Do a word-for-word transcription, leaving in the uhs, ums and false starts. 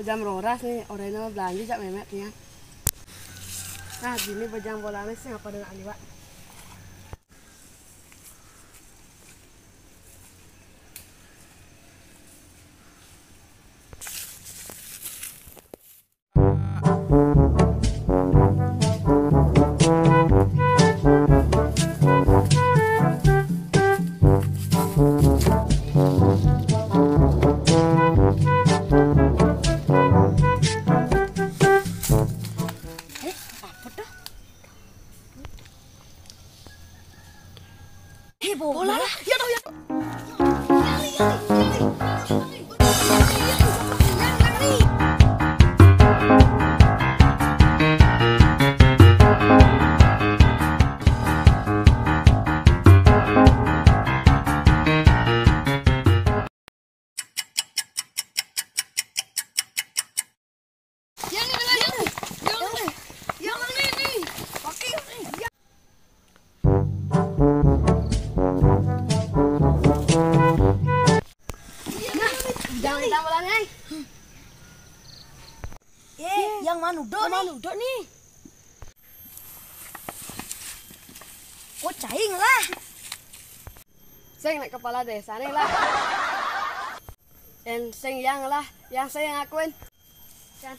Jam rolas nih, orangnya mah belanja jak memet nih ya. Nah, gini bajang bolanya sih apa dengan liwat. Eh, apa dah? Eh, bola. Bola lah. Ya tahu ya. Yang ini, yang ini, yang ini, yang ini. Pakai ini. Ya. Nah, jangan tambah lagi. Eh, yang mana udah nih? Mana udah nih? Kok caing lah? Sing naik kepala desa nih lah. Dan sing yang lah, yang saya ngakuin. Kan,